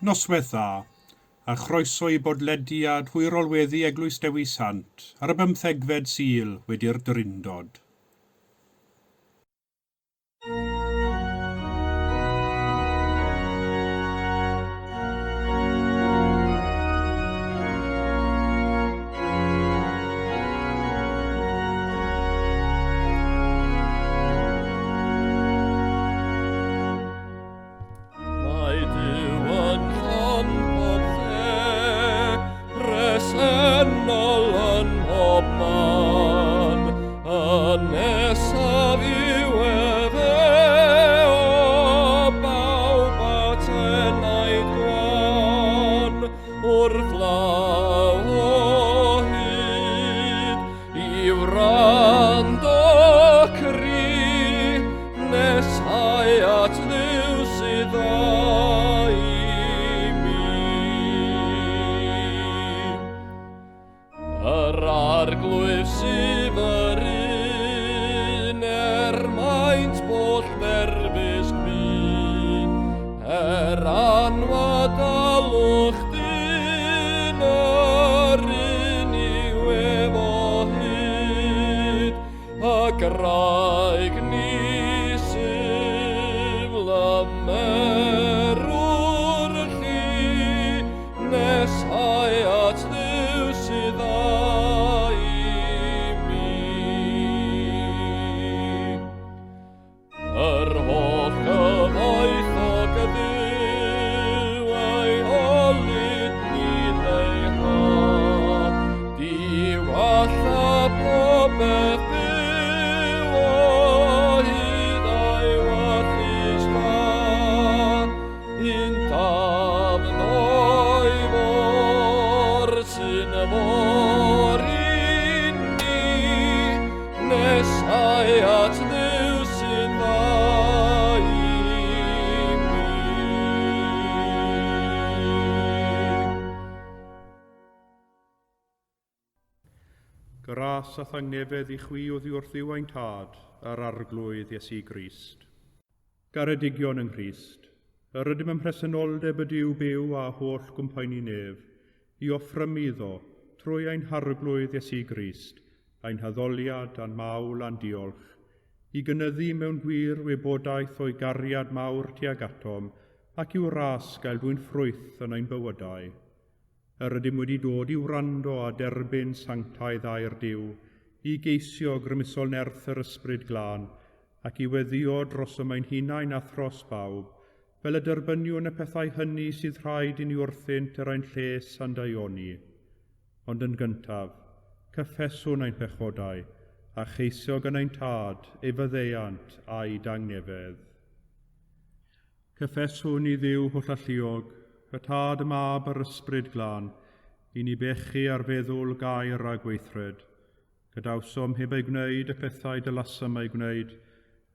Noswaith dda, a chroeso i bodlediad hwyrol weddi Eglwys Dewi Sant ar y bymthegfed Sul wedi'r Drindod. Mae Duw yn llon pob lle, presennol yn mhob man, y nesaf yw efe o bawb at enaid gwan, wrth law o hyd i wrando cri, Neshau at Dduw sydd dda i mi. Yr arglwydd sydd yr un er maint boll derfysg byd, er anwadalwch dyn yr un yw ef o hyd. Y graig ni syf lymerwr llu, neshau at Dduw sydd dda i mi. Yr holl gyfoethog Dduw ei olud ni leiha, Diwalla popeth byw o hyd a'i wallus dda, Un dafn o'i fôr sy'n fôr i ni, Neshau at Dduw sy'n dda i mi. Gras a thangnefedd i chwi oddi wrth Dduw ein Tad, a'r Arglwydd Iesu Grist. Garedigion yng Nghrist, yr ydym ym mhresenoldeb y Duw byw a holl gwmpaeni nef, i offrymu iddo, trwy ein Harglwydd Iesu Grist, ein haddoliad a'n mawl a'n diolch, i gynyddu mewn gwir wybodaeth o'i gariad mawr tuag atom, ac i'w ras gael dwyn ffrwyth yn ein bywydau. Yr ydym wedi dod i wrando a derbyn sanctaidd air Duw, i geisio grymusol nerth yr Ysbryd Glân, ac i weddïo drosom ein hunain a thros bawb, fel y derbyniwn y pethau hynny sydd rhaid i ni wrthynt er ein lles a'n daioni. Ond yn gyntaf, cyffeswn ein pechodau, a cheisio gan ein Tad ei faddeuant a'i dangnefedd. Cyffeswn i Dduw hollalluog, y Tad, y Mab a'r Ysbryd Glân, i ni bechu ar feddwl, gair a gweithred. Gadawsom heb eu gwneud y pethau dylasom eu gwneud,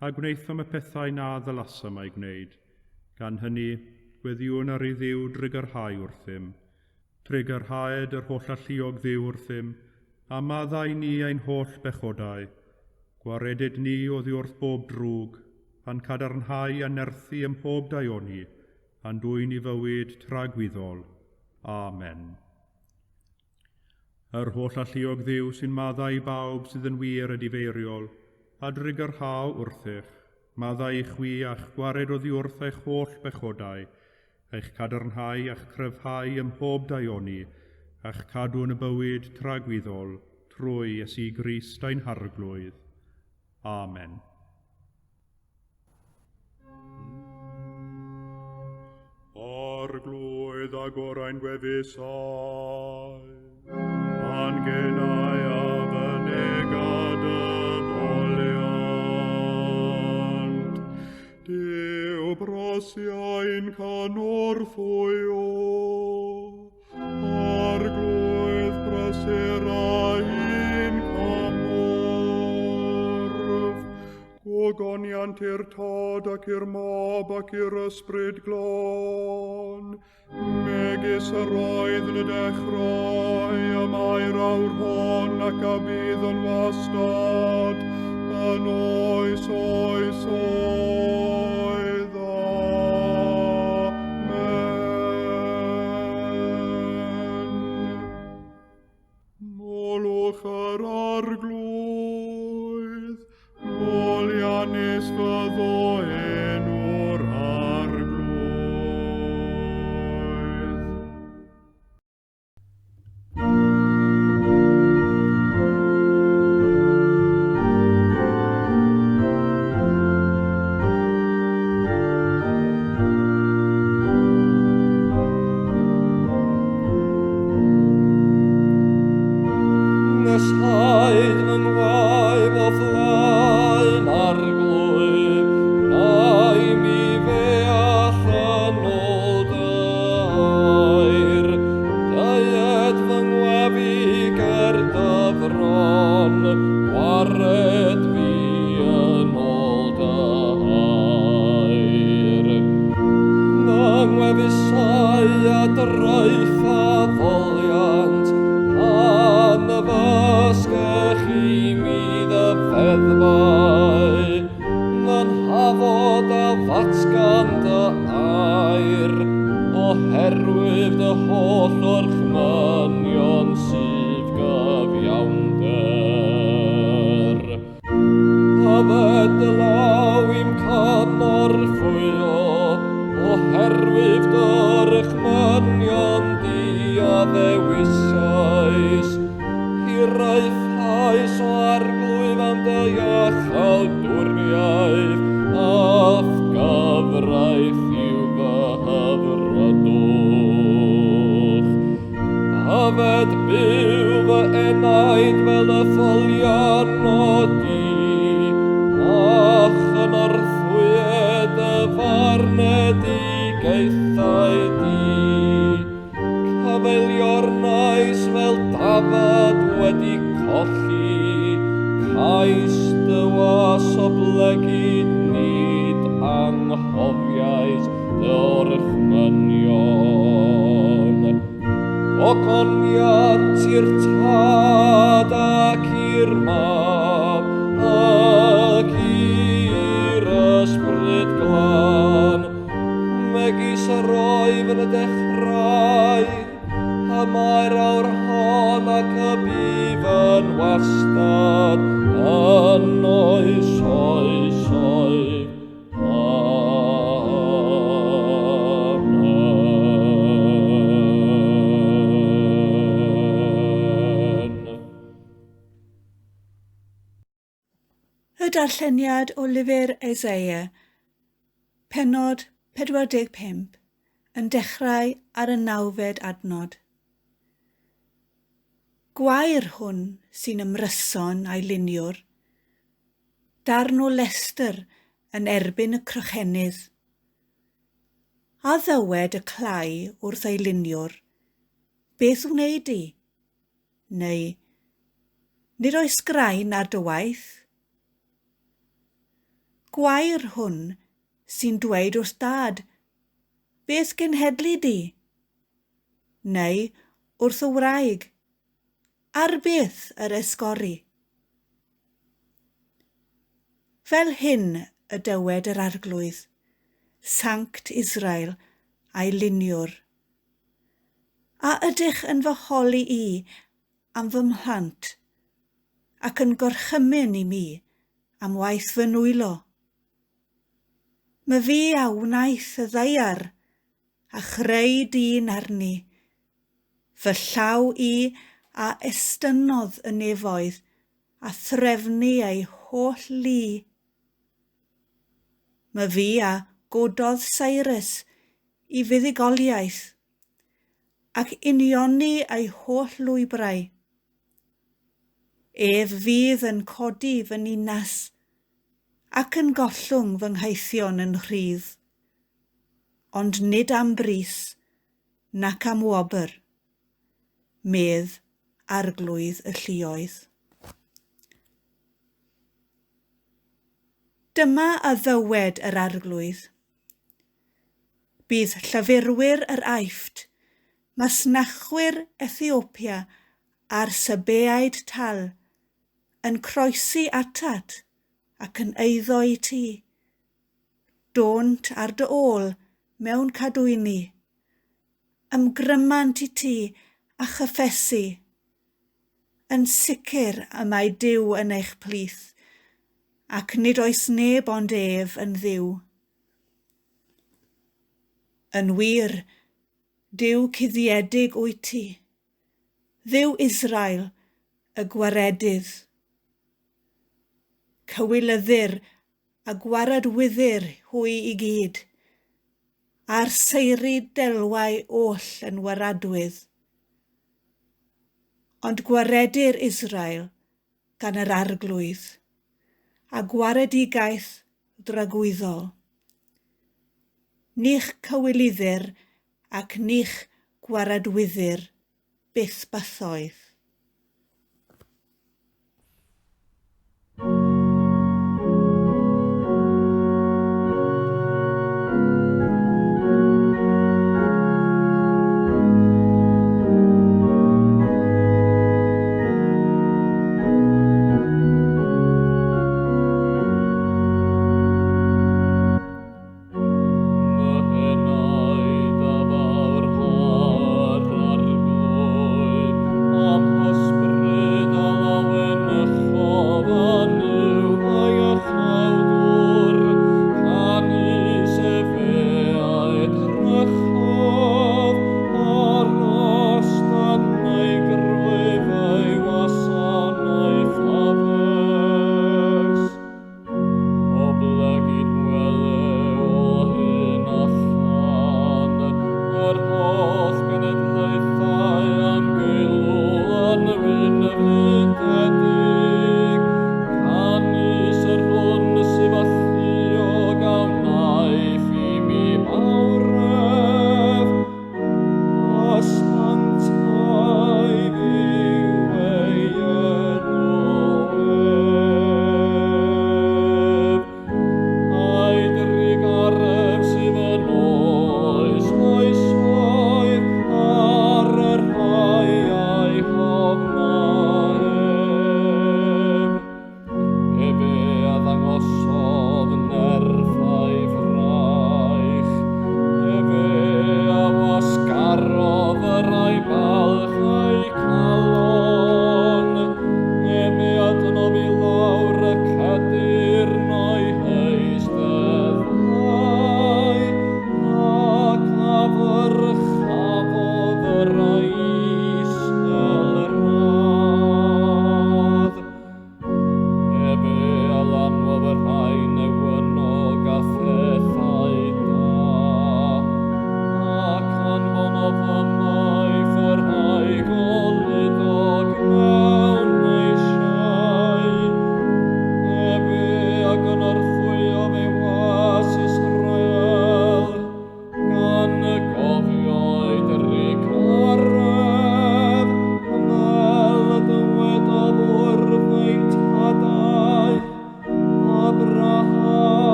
a gwnaethom y pethau na ddylasom eu gwneud. Gan hynny, gweddïwn ar i Dduw drugarhau wrthym. Trugarhaed yr hollalluog Dduw wrthym, a maddau ni ein holl bechodau. Gwaredid ni oddi wrth bob drwg, a'n cadarnhau a nerthu ym mhob daioni, a'n dwyn i fywyd tragwyddol. Amen. Yr hollalluog Dduw sy'n maddau i bawb sydd yn wir edifeiriol, a drugarhau wrthych, maddau i chwi a'ch gwared oddi wrth eich holl bechodau, eich cadarnhau a'ch cryfhau ym mhob daioni, a'ch cadw yn y bywyd tragwyddol, trwy Iesu Grist ein Harglwydd. Amen. Arglwydd agor ein gwefusau, a'n genau a fynega dy foliant. Duw brosiau'n cynorthwyo, Arglwydd brysur ein cymorth. Gogoniant i'r Tad ac i'r Mab ac i'r Ysbryd Glân, megis yr oedd yn y dechrau, y mae'r awr hon ac a bydd yn wastad, yn oes oes oedd. Amen. ngwefusau a draeth a ddoliant, pan fysgech i mi dy feddfau, fy nhafod a ddatgan dy air, oherwydd dy holl orchmynion sydd gyfiawnder. Bydded dy law i'm cynorthwyo, oherwydd dy orchmynion di a ddewisais. Hiraethais o Arglwydd am dy iachawdwriaeth, a'th gyfraith yw fy hyfrydwch. Bydded byw fy enaid fel y ffolion o di, a chynorthwyed y farnedigaethau di. Cyfeiliornais fel dafad wedi colli, cais dy was oblegid nid anghofiais dy orchmynion. Gogoniant i'r Tad ac i'r Mab ac i'r Ysbryd Glân, megis yr oedd yn y dechrau, y mae'r awr hon ac y bydd yn wastad, yn oes oesoedd. Amen. Y darlleniad o lyfr Eseia, pennod 45, yn dechrau ar y nawfed adnod. Gwae'r hwn sy'n ymryson a'i luniwr, darn o lestr yn erbyn y crochenydd. A ddywed y clai wrth ei luniwr, Beth wnei di? Neu, Nid oes graen ar dy waith? Gwae'r hwn sy'n dweud wrth dad, Beth genhedlu di? Neu wrth y wraig, Ar beth yr esgori? Fel hyn y dywed yr Arglwydd, Sanct Israel a'i luniwr. A ydych yn fy holi i am fy mhlant, ac yn gorchymyn i mi am waith fy nwylo? Myfi a wnaeth y ddaear, a chreu dyn arni. Fy llaw i a estynnodd y nefoedd, a threfnu ei holl lu. Myfi a gododd Cyrus i fuddugoliaeth, ac unioni ei holl lwybrau. Ef fydd yn codi fy ninas, ac yn gollwng fy nghaethion yn rhydd, ond nid am bris, nac am wobr, medd Arglwydd y Lluoedd. Dyma a ddywed yr Arglwydd. Bydd llafurwyr yr Aifft, masnachwyr Ethiopia a'r Sabeaid tal yn croesi atat ac yn eiddo i ti. Dônt ar dy ôl mewn cadwyni. Ymgrymant i ti a chyffesu. Yn sicr y mae Duw yn eich plith, ac nid oes neb ond ef yn Dduw. Yn wir, Duw cuddiedig wyt ti, Dduw Israel, y Gwaredydd. Cywilyddir a gwaradwyddir hwy i gyd, a'r seiri delwau oll yn waradwydd. Ond gwaredir Israel gan yr Arglwydd, a gwaredigaeth dragwyddol. Ni'ch cywilyddir ac ni'ch gwaradwyddir byth bythoedd.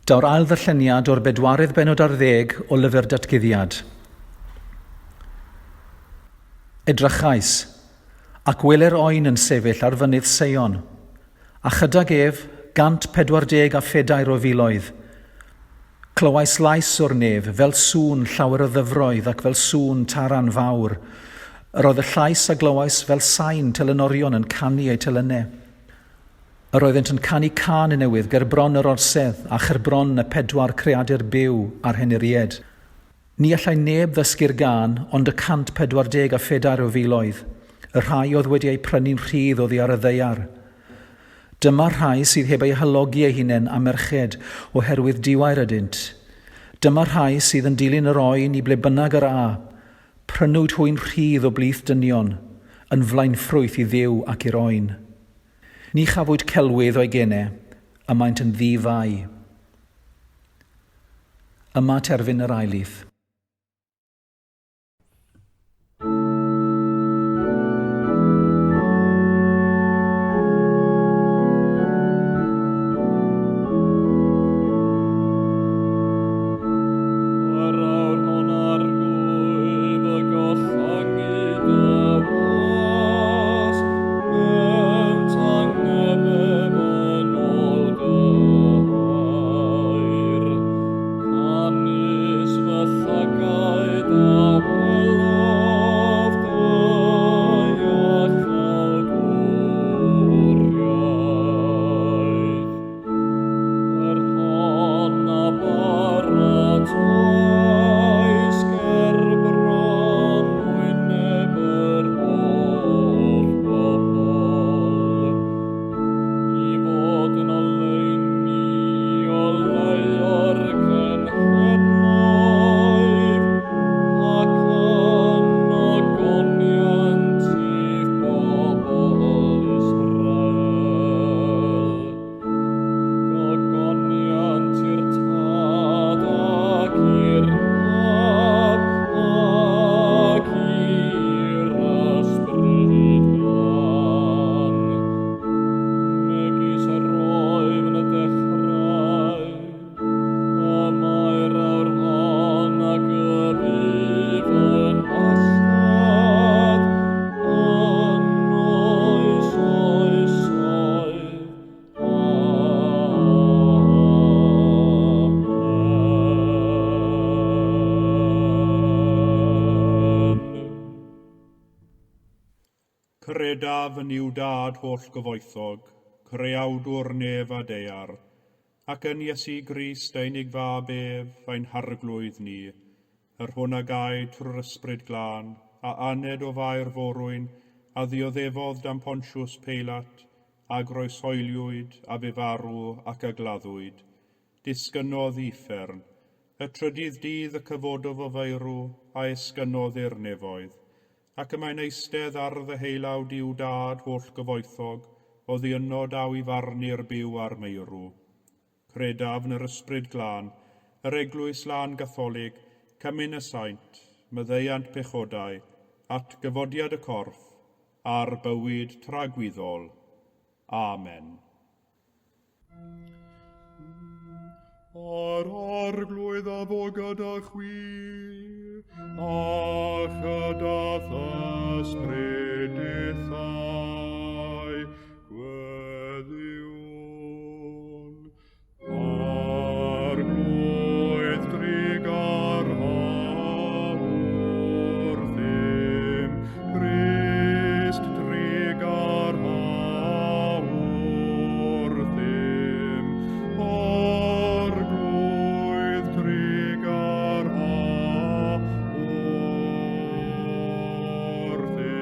Daw'r ail ddarlleniad o'r bedwaredd bennod ar ddeg o lyfr Datguddiad. Edrychais, ac wele'r oen yn sefyll ar fynydd Seion, a chydag ef 144 o filoedd. Clywais lais o'r nef, fel sŵn llawer o ddyfroedd ac fel sŵn taran fawr. Yr oedd y llais a glywais fel sain telynorion yn canu eu telynau. Yr oeddent yn canu cân newydd ger bron yr orsedd a cherbron y pedwar creadur byw a'r henuried. Ni allai neb ddysgu'r gân ond y 144 o filoedd, y rhai oedd wedi eu prynu'n rhydd oddi ar y ddaear. Dyma'r rhai sydd heb eu halogi eu hunain â merched, oherwydd diwair ydynt. Dyma'r rhai sydd yn dilyn yr oen i ble bynnag yr â. Prynwyd hwy'n rhydd o blith dynion, yn flaenffrwyth i Dduw ac i'r oen. Ni chafwyd celwydd o'i gene, y maent yn ddi-fai. Yma terfyn yr ail lith. Yr awr hon Arglwydd y gollyngi dy was, mewn tangnefedd yn ôl dy air. Canys fy llygaid a welodd dy iachawdwriaeth. Yr hon a baratoais ger bron wyneb yr holl bobl, i fod yn oleuni oleuo'r cenhedloedd, ac yn ogoniant i'th bobl Israel. Gogoniant i'r Tad ac i'r Mab ac i'r Ysbryd Glân, megis yr oedd yn y dechrau, y mae'r awr hon ac y bydd yn wastad, yn oes oesoedd. Amen. Credaf yn Nuw Dad holl gyfoethog, creawdwr nef a daear, ac yn Iesu Grist ei unig fab ef, ein harglwydd ni, yr hwn a gaed trwy'r Ysbryd Glân, a aned o Fair Forwyn, a ddioddefodd dan Pontius Peilat, a groeshoeliwyd, a fu farw ac a gladdwyd. Disgynnodd i uffern. Y trydydd dydd y cyfododd o feirw, a esgynnodd i'r nefoedd. Ac y mae'n eistedd ar ddeheulaw Duw Dad holl gyfoethog, oddi yno daw i farnu'r byw a'r meirw. Credaf yn yr Ysbryd Glân, yr Eglwys Lân Gatholig, cymun y saint, maddeuant pechodau, atgyfodiad y corff, a'r bywyd tragwyddol. Amen. A'r Arglwydd a fo gyda chwi, a chyda th'ysbryd dithau, gweddïwn. Arglwydd drugarha wrthym, Crist drugarha wrthym, Arglwydd drugarha wrthym.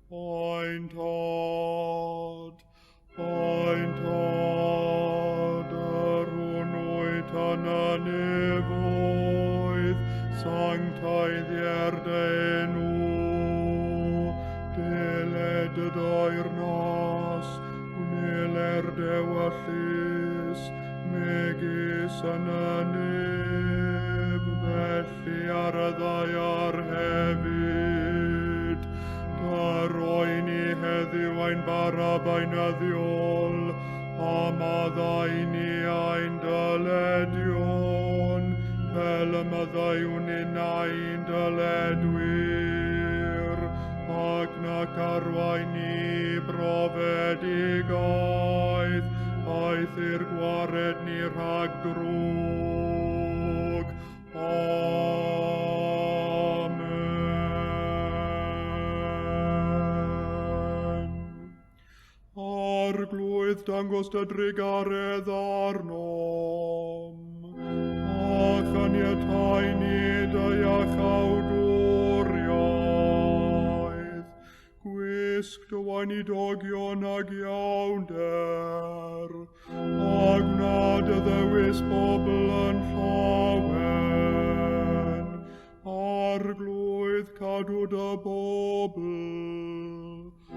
Ein Tad, ein Tad, yr hwn wyt yn y nefoedd, sancteiddier dy enw, deled dy deyrnas, gwneler dy ewyllys, megis yn y nef, felly ar y ddaear hefyd. Dyro i ni heddiw ein bara beunyddiol, a maddau ni ein dyledion, fel y maddauwn ninnau'n dyledwyr, ac nac arwain ni brofedigaeth, aeth i'r gwared ni rhag drwg. Amen. Arglwydd, dangos dy drugaredd arnom, a chaniatáu ni dy iachawdwriaeth. Gwisg dy weinidogion ag iawnder, a gwna dy ddewis bobl yn llawen. Arglwydd, cadw dy bobl, a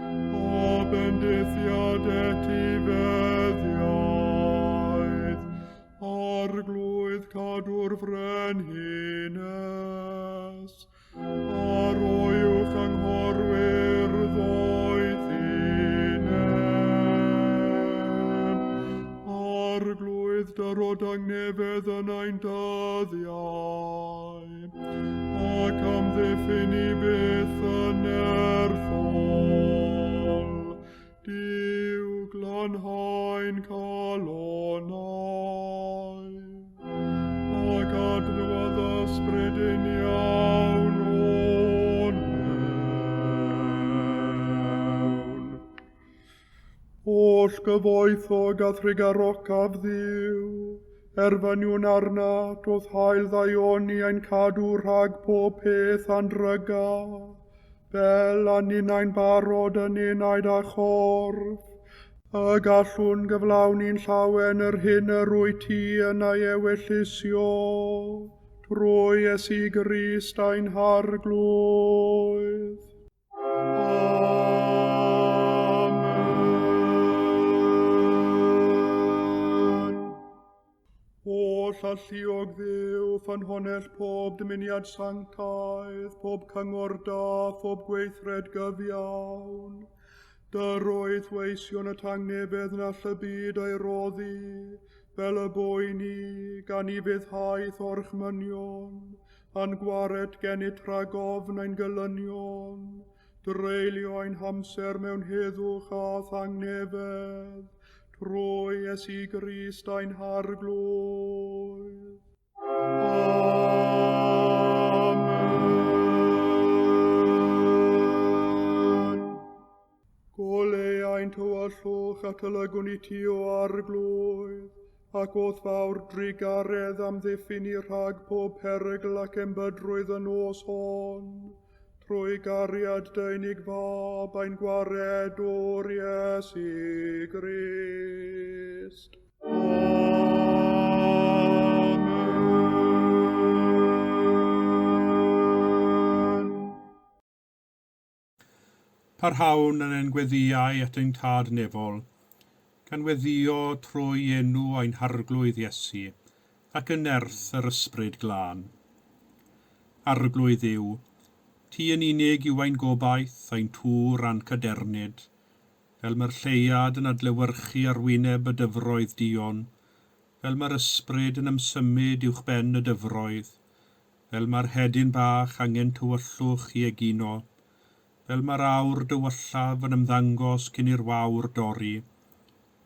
bendithiad etifeddiaeth. Arglwydd, cadw'r frenhines, a roi uwch anghorwyr ddoethineb. Arglwydd, dyro dangnefedd yn ein dyddiau, ac amddiffyn i byth yn nerthol. Duw, glanhau'n calonnau, ac adnewyddu ysbryd uniawn o'n mewn. Holl gyfoethog a thrugarocaf Dduw, erfyniwn arnat o'th haul ddaioni ein cadw rhag pob peth andryga, fel a ninnau'n barod yn enaid a chorff, y gallwn gyflawni'n llawen yr hyn yr wyt ti yn ei ewyllysio, trwy Iesu Grist ein Harglwydd. Amen. Holl alluog Dduw, ffynhonnell pob dymuniad sanctaidd, pob cyngor da, phob gweithred gyfiawn. Dyroedd weision y tangnefedd na all y byd ei roddi, fel y boeni, gan i fuddhaeth orchmynion, a'n gwared gennyt rhag ofn ein gelynion, dreulio ein hamser mewn heddwch a thangnefedd, trwy Iesu Grist ein Harglwydd. Amen. Goleu ein tywyllwch atolygwn i ti o Arglwydd, ac o'th fawr drugaredd amddiffyn ni rhag pob perygl ac embydrwydd y nos hon, trwy gariad dy unig fab ein gwaredwr Iesu Grist. Amen. Parhawn yn ein gweddïau at ein Tad nefol, gan weddïo trwy enw ein Harglwydd Iesu ac yn nerth yr Ysbryd Glân. Arglwydd Dduw, ti yn unig yw ein gobaith, ein tŵr a'n cadernid, fel mae'r lleuad yn adlewyrchu ar wyneb y dyfroedd duon, fel mae'r ysbryd yn ymsymud uwchben y dyfroedd, fel mae'r hedyn bach angen tywyllwch i egino, fel mae'r awr dywyllaf yn ymddangos cyn i'r wawr dorri,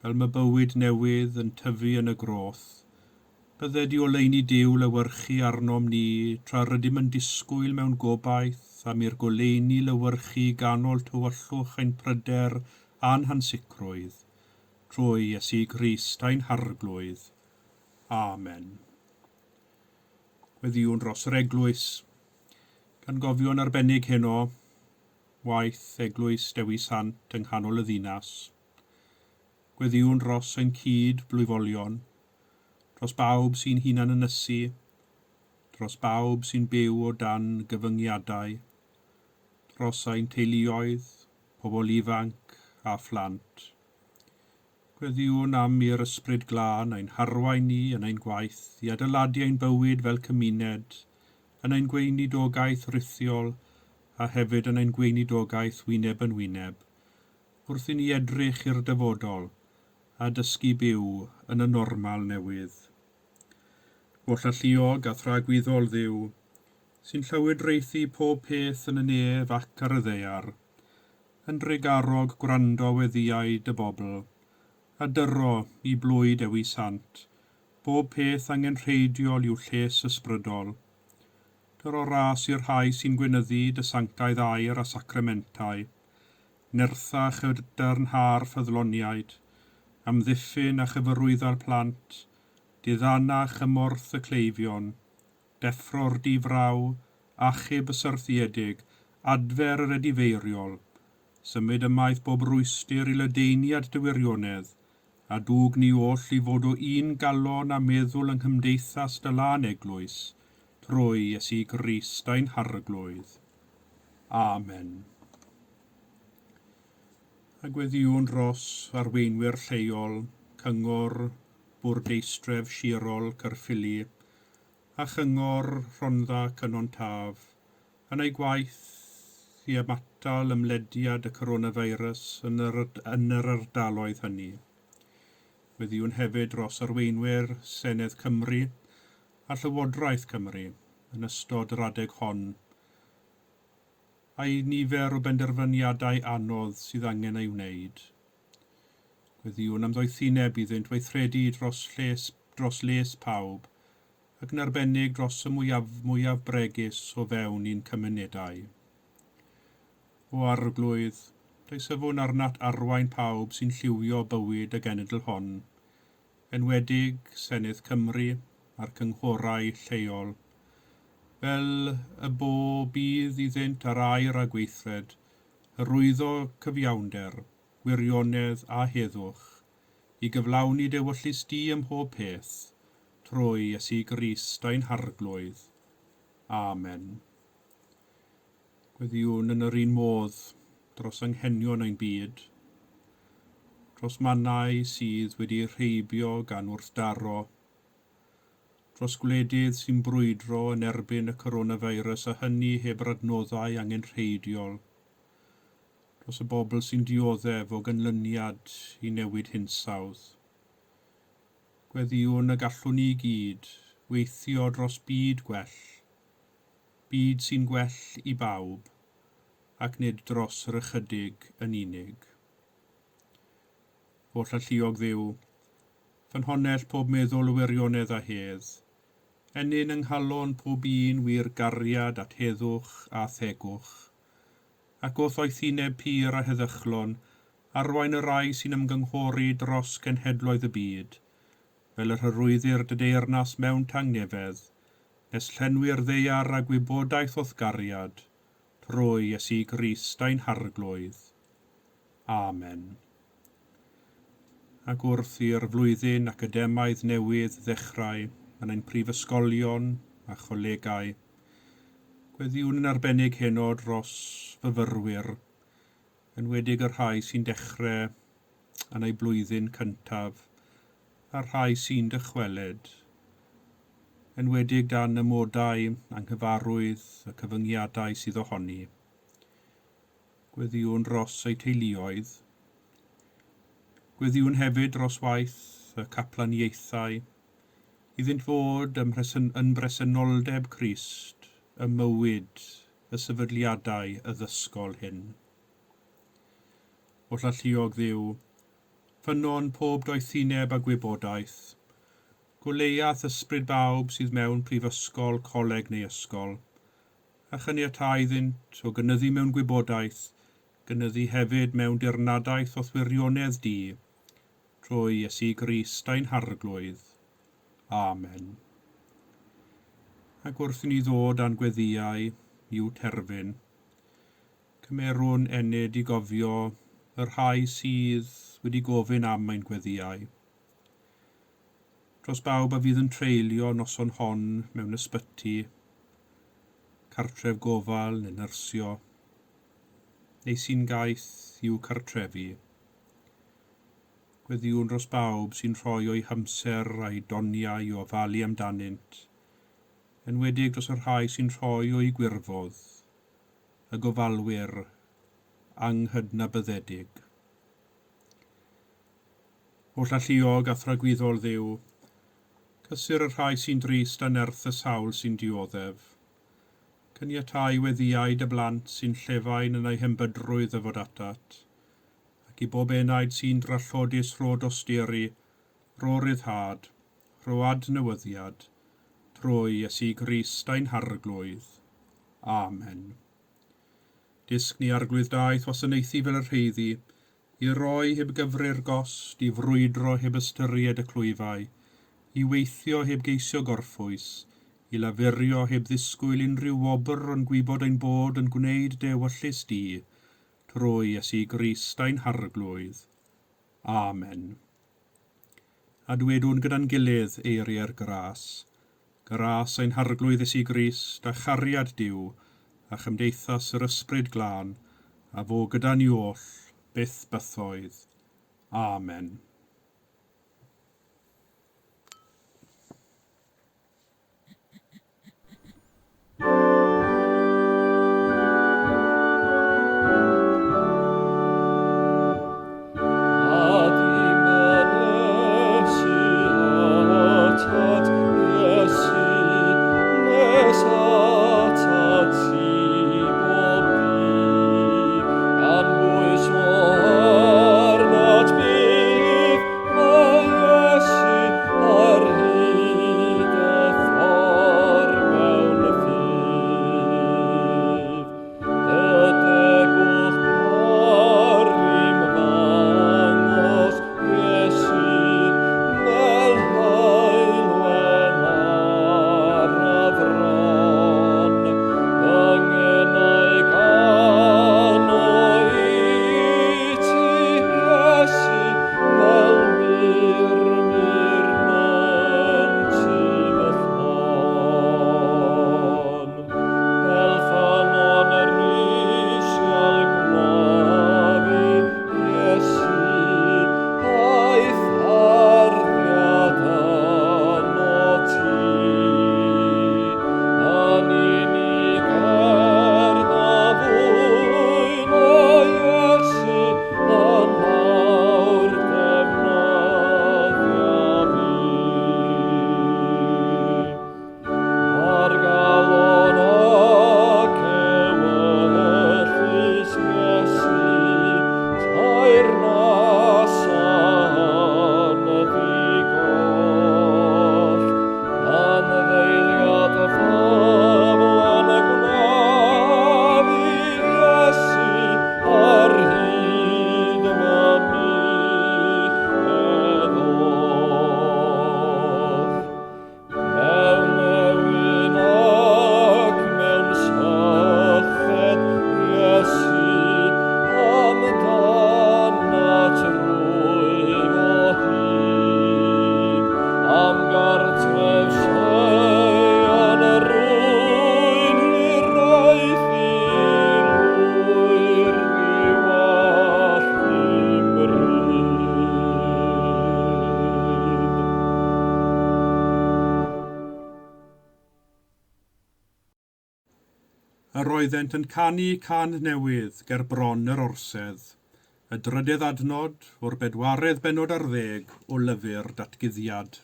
fel mae bywyd newydd yn tyfu yn y groth. Bydded i oleuni Duw lewyrchu arnom ni tra rydym yn disgwyl mewn gobaith am i'r goleuni lewyrchu ganol tywyllwch ein pryder a'n hansicrwydd, trwy Iesu Grist ein Harglwydd. Amen. Gweddïwn dros yr eglwys, gan gofio'n arbennig heno, waith Eglwys Dewi Sant yng nghanol y ddinas. Gweddïwn dros ein cyd blwyfolion, dros bawb sy'n hunan ynysu, dros bawb sy'n byw o dan gyfyngiadau, dros ein teuluoedd, pobl ifanc a phlant. Gweddïwn am i'r Ysbryd Glân ein harwain ni yn ein gwaith i adeiladu ein bywyd fel cymuned, yn ein gweinidogaeth rithiol a hefyd yn ein gweinidogaeth wyneb yn wyneb, wrth i ni edrych i'r dyfodol a dysgu byw yn y normal newydd. Holl alluog a thragwyddol Dduw, sy'n llywodraethu pob peth yn y nef ac ar y ddaear, yn drugarog gwrando weddïau dy bobl, a dyro i blwy Dewi Sant, bob peth angenrheidiol i'w lles ysbrydol. Dyro ras i'r rhai sy'n gweinyddu dy sanctaidd air a sacramentau, nertha chydarnha'r ffyddloniaid, amddiffyn a chyfarwyddo'r plant, diddana chymorth y cleifion, deffro'r difraw, achub y syrthiedig, adfer yr edifeiriol, symud ymaith bob rwystr i ledaeniad dy wirionedd, a dwg ni oll i fod o un galon a meddwl yng nghymdeithas dy lân eglwys, trwy Iesu Grist ein Harglwydd. Amen. A gweddïwn dros arweinwyr lleol, Cyngor Bwrdeistref Sirol Caerffili a Chyngor Rhondda Cynon Taf yn eu gwaith i ymatal ymlediad y coronavirus yn yr, yn yr ardaloedd hynny. Gweddïwn hefyd dros arweinwyr Senedd Cymru a Llywodraeth Cymru yn ystod yr adeg hon, a'i nifer o benderfyniadau anodd sydd angen ei wneud. Gweddïwn am ddoethineb iddynt weithredu dros lles, dros les pawb, ac yn arbennig dros y mwyaf, mwyaf bregus o fewn i'n cymunedau. O Arglwydd, deisyfwn arnat arwain pawb sy'n lliwio bywyd y genedl hon, enwedig Senedd Cymru a'r cynghorau lleol, fel y bo budd iddynt ar air a gweithred, hyrwyddo cyfiawnder, gwirionedd a heddwch, i gyflawni d'ewyllys di ym mhob peth, trwy Iesu Grist ein Harglwydd. Amen. Gweddïwn yn yr un modd dros anghenion ein byd, dros mannau sydd wedi eu rheibio gan wrthdaro, dros gwledydd sy'n brwydro yn erbyn y coronavirus a hynny heb yr adnoddau angenrheidiol, dros y bobl sy'n dioddef o ganlyniad i newid hinsawdd. Gweddïwn y gallwn ni gyd weithio dros byd gwell, byd sy'n gwell i bawb, ac nid dros yr ychydig yn unig. Holl alluog Dduw, ffynhonnell pob meddwl o wirionedd a hedd, ennyn yng nghalon pob un wir gariad at heddwch a thegwch, ac o'th oethineb pur a heddychlon, arwain y rhai sy'n ymgynghori dros genhedloedd y byd, fel yr hyrwyddir dy deyrnas mewn tangnefedd, nes llenwi'r ddaear â gwybodaeth o'th gariad, trwy Iesu Grist ein Harglwydd. Amen. Ac wrth i'r flwyddyn academaidd newydd ddechrau yn ein prifysgolion a cholegau, gweddïwn yn arbennig heno dros fyfyrwyr, enwedig y rhai sy'n dechrau yn eu blwyddyn cyntaf a'r rhai sy'n dychwelyd, enwedig dan amodau anghyfarwydd y cyfyngiadau sydd ohoni. Gweddïwn dros eu teuluoedd. Gweddïwn hefyd dros waith y caplaniaethau, iddynt fod ym mhresen, yn bresenoldeb Crist ym mywyd y sefydliadau addysgol hyn. Holl alluog Dduw, ffynnon pob doethineb a gwybodaeth, goleuath ysbryd bawb sydd mewn prifysgol, coleg neu ysgol, a chaniatáu iddynt o gynyddu mewn gwybodaeth, gynyddu hefyd mewn dirnadaeth o'th wirionedd di, trwy Iesu Grist ein Harglwydd. Amen. Ac wrth i ni ddod â'n gweddïau i'w terfyn, cymerwn ennyd i gofio y rhai sydd wedi gofyn am ein gweddïau. Dros bawb a fydd yn treulio noson hon mewn ysbyty, cartref gofal neu nyrsio, neu sy'n gaeth i'w cartrefi. Gweddïwn dros bawb sy'n rhoi o'u hamser a'u doniau i ofalu amdanynt, enwedig dros y rhai sy'n rhoi o'u gwirfodd, y gofalwyr anghydnabyddedig. Hollalluog a thragwyddol Dduw, cysur y rhai sy'n drist a nerth y sawl sy'n dioddef. Caniatau weddïau dy blant sy'n llefain yn eu hembydrwydd ddyfod atat, ac i bob enaid sy'n drallodus rho dosturi, rho ryddhad, rho adnewyddiad, trwy Iesu Grist ein Harglwydd. Amen. Dysg ni Arglwydd daeth wasanaethu fel y rheiddi, i roi heb gyfri'r gost, i frwydro heb ystyried y clwyfau, i weithio heb geisio gorffwys, i lafurio heb ddisgwyl unrhyw wobr ond gwybod ein bod yn gwneud dy ewyllys di, trwy Iesu Grist ein Harglwydd. Amen. A dwedwn gyda'n gilydd eiriau'r gras, Gras ein Harglwydd Iesu Grist, a chariad Duw, a chymdeithas yr Ysbryd Glân, a fo gyda ni oll, byth bythoedd. Amen. Yr oeddent yn canu cân newydd ger bron yr orsedd, y drydedd adnod o'r bedwaredd bennod ar ddeg o lyfr Datguddiad.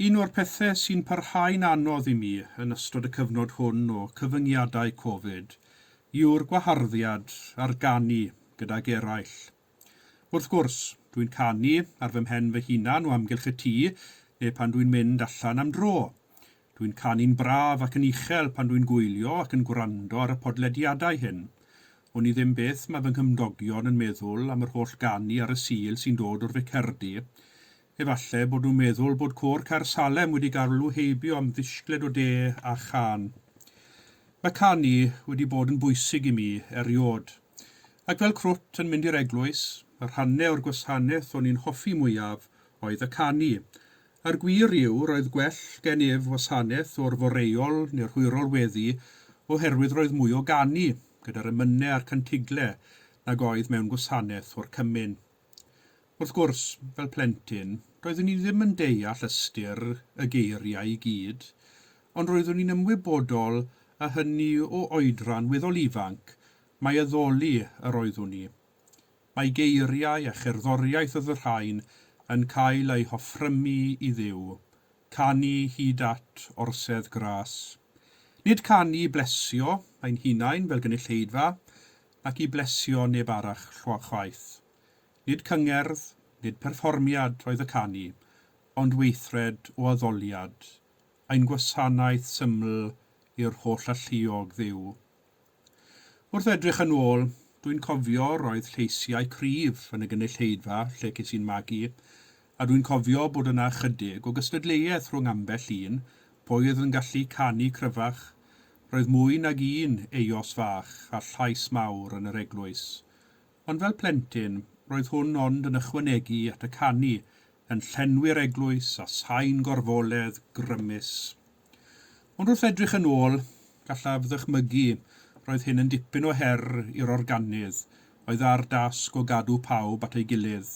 Un o'r pethau sy'n parhau'n anodd i mi yn ystod y cyfnod hwn o cyfyngiadau Covid yw'r gwaharddiad ar ganu gydag eraill. Wrth gwrs, dwi'n canu ar fy mhen fy hunan o amgylch y tŷ neu pan dwi'n mynd allan am dro. Dwi'n canu'n braf ac yn uchel pan dwi'n gwylio ac yn gwrando ar y podlediadau hyn. Wn i ddim beth mae fy nghymdogion yn meddwl am yr holl ganu ar y Sul sy'n dod o'r ficerdy. Efallai bod nhw'n meddwl bod Côr Caersalem wedi galw heibio am ddishgled o de a chân. Mae canu wedi bod yn bwysig i mi eriôd. Ac fel crwt yn mynd i'r eglwys, y rhannau o'r gwasanaeth o'n i'n hoffi mwyaf oedd y canu. A'r gwir yw, roedd gwell gen ef wasanaeth o'r foreuol neu'r hwyrol weddi oherwydd roedd mwy o ganu gyda'r emynau a'r cantigle nag oedd mewn gwasanaeth o'r cymun. Wrth gwrs, fel plentyn, doeddwn i ddim yn deall ystyr y geiriau i gyd, ond roeddwn i'n ymwybodol a hynny o oedran weddol ifanc mai addoli yr oeddwn i. Mae geiriau a cherddoriaeth oedd y rhain yn cael eu hoffrymu i Dduw, canu hyd at orsedd gras. Nid canu i blesio ein hunain fel gynulleidfa, nac i blesio neb arall chwaith. Nid cyngerdd, nid perfformiad oedd y canu, ond weithred o addoliad, ein gwasanaeth syml i'r Hollalluog Dduw. Wrth edrych yn ôl, dwi'n cofio roedd lleisiau cryf yn y gynulleidfa lle ces i'n magu, a dwi'n cofio bod yna ychydig o gystadleuaeth rhwng ambell un, pwy oedd yn gallu canu cryfach. Roedd mwy nag un eos fach a llais mawr yn yr eglwys. Ond fel plentyn, roedd hwn ond yn ychwanegu at y canu, yn llenwi'r eglwys â sain gorfoledd grymus. Ond wrth edrych yn ôl, gallaf ddychmygu roedd hyn yn dipyn o her i'r organydd oedd â'r dasg o gadw pawb at ei gilydd,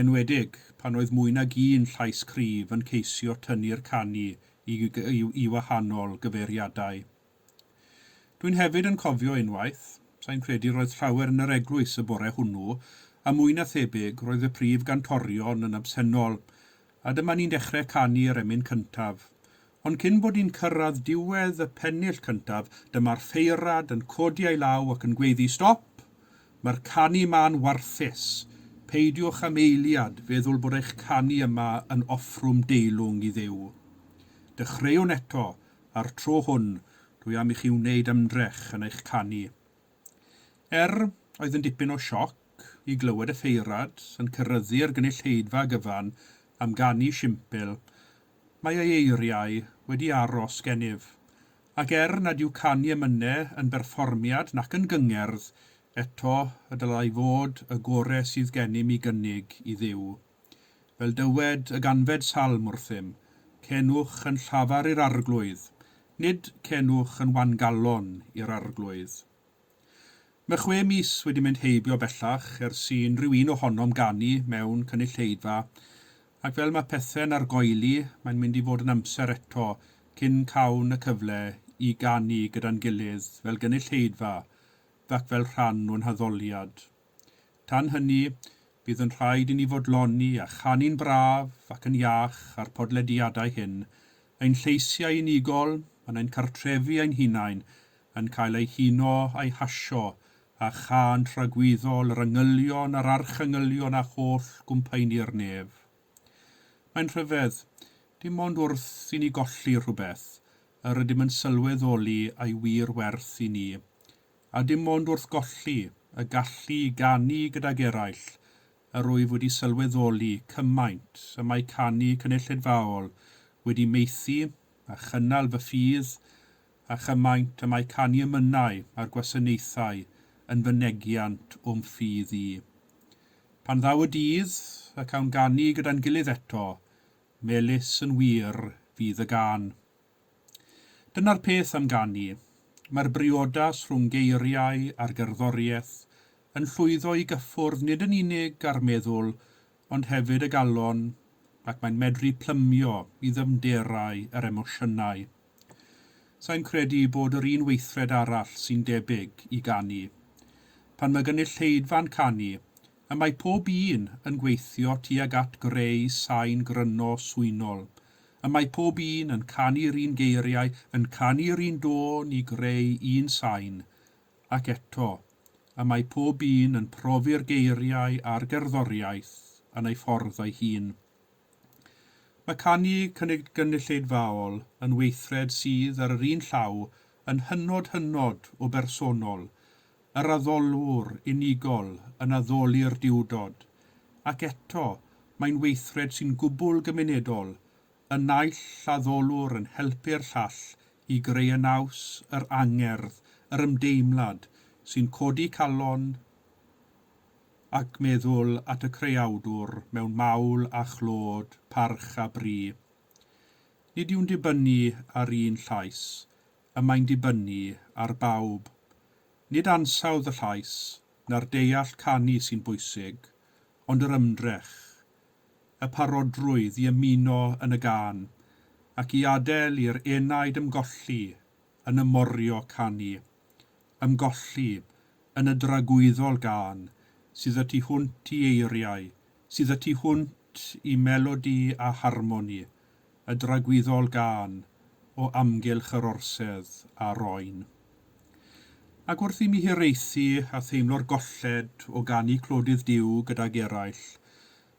enwedig pan oedd mwy nag un llais cryf yn ceisio tynnu'r canu i, i, i wahanol gyfeiriadau. Dwi'n hefyd yn cofio unwaith, sai'n credu roedd llawer yn yr eglwys y bore hwnnw, a mwy na thebyg roedd y prif gantorion yn absennol, a dyma ni'n dechrau canu yr emyn cyntaf. Ond cyn bod ni'n cyrraedd diwedd y pennill cyntaf, dyma'r ffeirad yn codi ei law ac yn gweiddi stop! Mae'r canu 'ma'n warthus. Peidiwch am eiliad feddwl bod eich canu yma yn offrwm deilwng i Dduw. Dechreuwn eto, a'r tro hwn, dwi am i chi wneud ymdrech yn eich canu. Er, oedd yn dipyn o sioc i glywed y ffeirad yn ceryddu'r gynulleidfa gyfan am ganu shimpl, mae ei eiriau wedi aros gennyf. Ac er nad yw canu emynau yn berfformiad nac yn gyngerdd, eto y dylai fod y gore sydd gennym i gynnig i Dduw. Fel dywed y ganfed salm wrthym, Cenwch yn llafar i'r Arglwydd, nid cenwch yn wangalon i'r Arglwydd. Mae chwe mis wedi mynd heibio bellach ers i unrhyw un ohonom ganu mewn cynulleidfa, ac fel mae pethe'n argoeli, mae'n mynd i fod yn amser eto cyn cawn y cyfle i ganu gyda'n gilydd fel gynulleidfa ac fel rhan o'n haddoliad. Tan hynny, bydd yn rhaid i ni fodloni a chanu'n braf ac yn iach ar podlediadau hyn, ein lleisiau unigol yn ein cartrefi ein hunain yn cael eu huno a'u hasio â chân tragwyddol yr angylion a'r archangylion a holl gwmpaeni'r nef. Mae'n rhyfedd, dim ond wrth i ni golli rhywbeth yr ydym yn sylweddoli ei wir werth i ni, a dim ond wrth golli y gallu i ganu gydag eraill yr wyf wedi sylweddoli cymaint y mae canu cynulleidfaol wedi maethu a chynnal fy ffydd a chymaint y mae canu emynau a'r gwasanaethau yn fynegiant o'm ffydd i. Pan ddaw y dydd y cawn ganu gyda'n gilydd eto, melys yn wir fydd y gân. Dyna'r peth am ganu. Mae'r briodas rhwng geiriau a'r gerddoriaeth yn llwyddo i gyffwrdd nid yn unig â'r meddwl ond hefyd y galon ac mae'n medru plymio i ddyfnderau yr emosiynau. Sai'n credu bod yr un weithred arall sy'n debyg i ganu. Pan mae gynulleidfa'n canu, y mae pob un yn gweithio tuag at greu sain gryno swynol. Y mae pob un yn canu'r un geiriau, yn canu'r un dôn i greu un sain, ac eto, y mae pob un yn profi'r geiriau a'r gerddoriaeth yn ei ffordd ei hun. Mae canu gynulleidfaol yn weithred sydd ar yr un llaw yn hynod hynod o bersonol, yr addolwr unigol yn addoli'r duwdod, ac eto mae'n weithred sy'n gwbl gymunedol, y naill addolwr yn helpu'r llall i greu y naws, yr angerdd, yr ymdeimlad sy'n codi calon ac meddwl at y creawdwr mewn mawl a chlod, parch a bri. Nid yw'n dibynnu ar un llais, y mae'n dibynnu ar bawb. Nid ansawdd y llais na'r deall canu sy'n bwysig, ond yr ymdrech, y parodrwydd i ymuno yn y gân, ac i adael i'r enaid ymgolli yn y morio canu, ymgolli yn y dragwyddol gân, sydd y tu hwnt i eiriau, sydd y tu hwnt i melodi a harmoni, y dragwyddol gân o amgylch yr orsedd a'r oen. Ac wrth i mi hiraethu a theimlo'r golled o ganu clodydd Duw gydag eraill,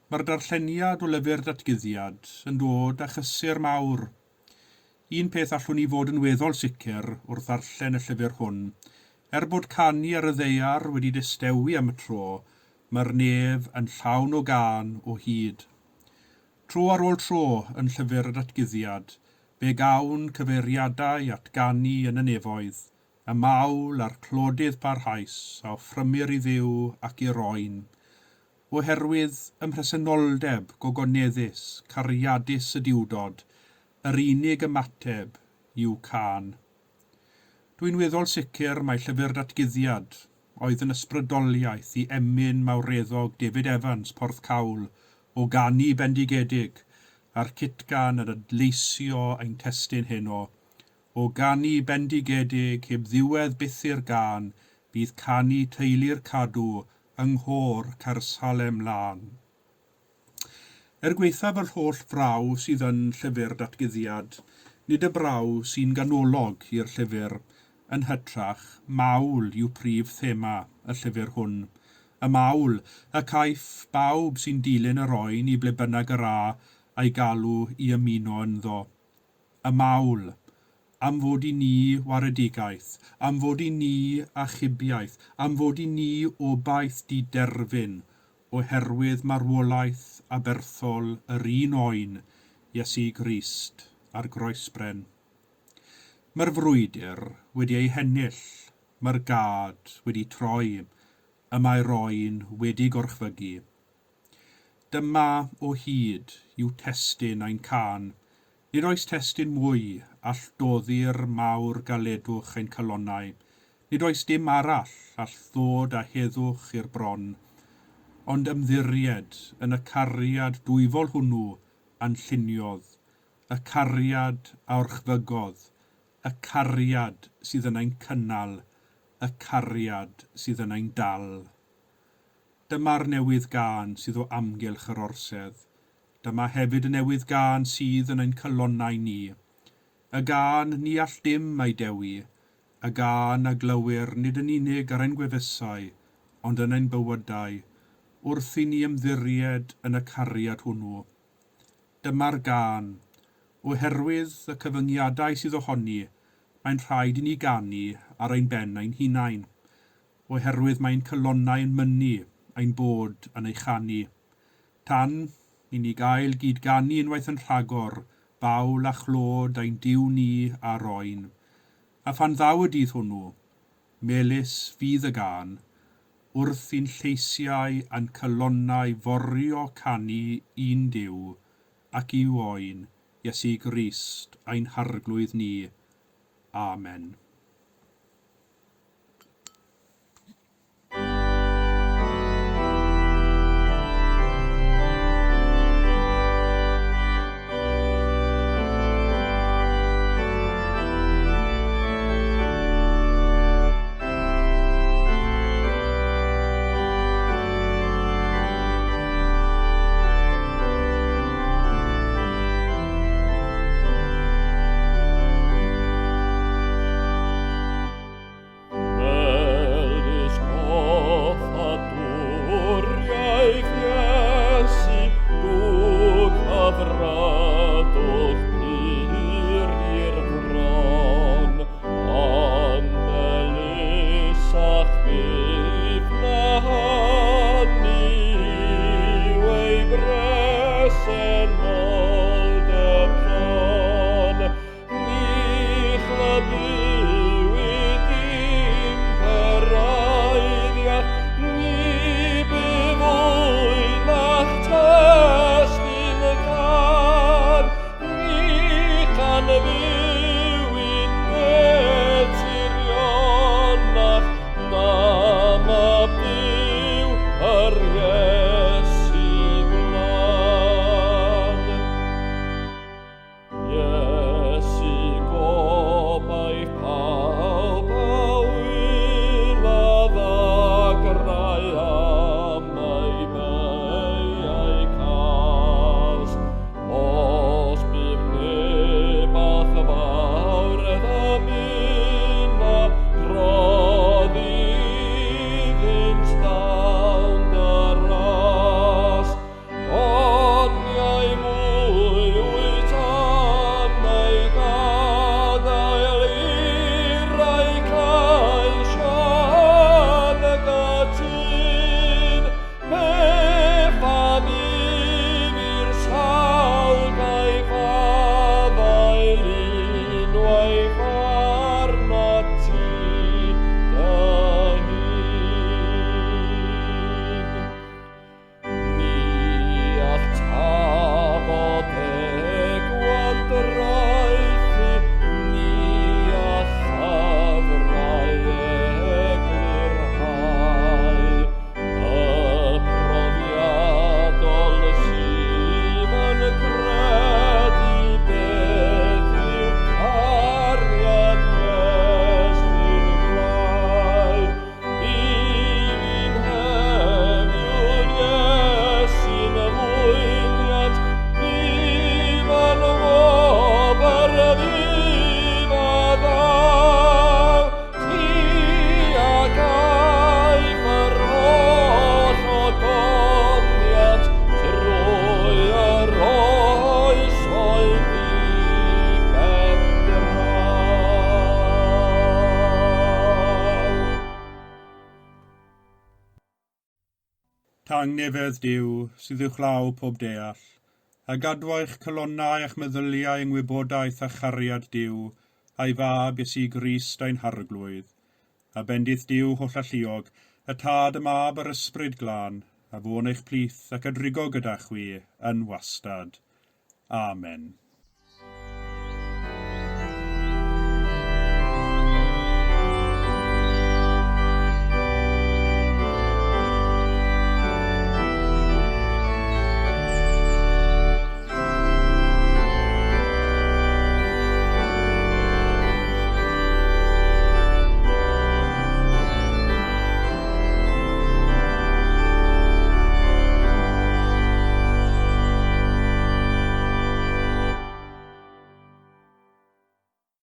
mae'r darlleniad o lyfr Datguddiad yn dod â chysur mawr. Un peth allwn ni fod yn weddol sicr wrth ddarllen y llyfr hwn, er bod canu ar y ddaear wedi distewi am y tro, mae'r nef yn llawn o gân o hyd. Tro ar ôl tro yn llyfr y Datguddiad, fe gawn cyfeiriadau at ganu yn y nefoedd, y mawl a'r clodydd parhaus a offrymir i Dduw ac i'r Oen. Oherwydd ym mhresenoldeb gogoneddus, cariadus y Duwdod, yr unig ymateb yw cân. Dwi'n weddol sicr mai llyfr Datguddiad oedd yn ysbrydoliaeth i emyn mawreddog David Evans, Porthcawl, o ganu bendigedig, a'r cytgan yn adleisio ein testun heno, O ganu bendigedig heb ddiwedd byth i'r gân, fydd canu teulu'r Cadw yng nghôr Caersalem lân. Er gwaethaf yr holl fraw sydd yn Llyfr Datguddiad, nid y braw sy'n ganolog i'r llyfr, yn hytrach, mawl yw prif thema y llyfr hwn. Y mawl, y caiff bawb sy'n dilyn yr oen i ble bynnag yr â a'i galw i ymuno ynddo. Y mawl, am fod i ni waredigaeth, am fod i ni achubiaeth, am fod i ni obaith diderfyn, oherwydd marwolaeth aberthol yr un oen, Iesu Grist, ar groesbren. Mae'r frwydr wedi ei hennill, mae'r gad wedi troi, y mae'r oen wedi gorchfygu. Dyma o hyd yw testun ein cân. Nid oes testun mwy all doddi'r mawr galedwch ein calonnau, nid oes dim arall all ddod â heddwch i'r bron, ond ymddiried yn y cariad dwyfol hwnnw a'n lluniodd, y cariad a orchfygodd, y cariad sydd yn ein cynnal, y cariad sydd yn ein dal. Dyma'r newydd gân sydd o amgylch yr orsedd. Dyma hefyd y newydd gân sydd yn ein calonnau ni. Y gân ni all dim ei dewi, y gân a glywir nid yn unig ar ein gwefusau, ond yn ein bywydau, wrth i ni ymddiried yn y cariad hwnnw. Dyma'r gân. Oherwydd y cyfyngiadau sydd ohoni, mae'n rhaid i ni ganu ar ein ben ein hunain, oherwydd mae'n calonnau yn mynnu ein bod yn ei chanu. Tan i ni gael gyd-ganu unwaith yn rhagor, bawl a chlod ein Duw ni a roen. A phan ddaw y dydd hwnnw, melys fydd y gân, wrth i'n lleisiau a'n calonnau forio canu i'n Duw ac i'w Oen, Iesu Grist, ein Harglwydd ni. Amen. Melys coffadwriaeth Iesu, dwg hyfrydwch pur i'r fron, ond melysach byth na hynny yw ei bresenoldeb llon. Ni chlybuwyd dim cyraeddiad, ni bu fwy na'ch testun y cân, ni chanfuwyd neb tirionach na mab Duw, yr Iesu glân. Iesu gobaith pawb a wylodd ddagrau Tangnefedd Duw, sydd uwchlaw pob deall, a gadwa eich calonnau a'ch meddyliau yng ngwybodaeth a chariad Duw, a'i Fab Iesu Grist ein Harglwydd. A bendith Duw hollalluog, y Tad, y Mab a'r Ysbryd Glân, a fo'n eich plith ac a drigo gyda chwi yn wastad. Amen.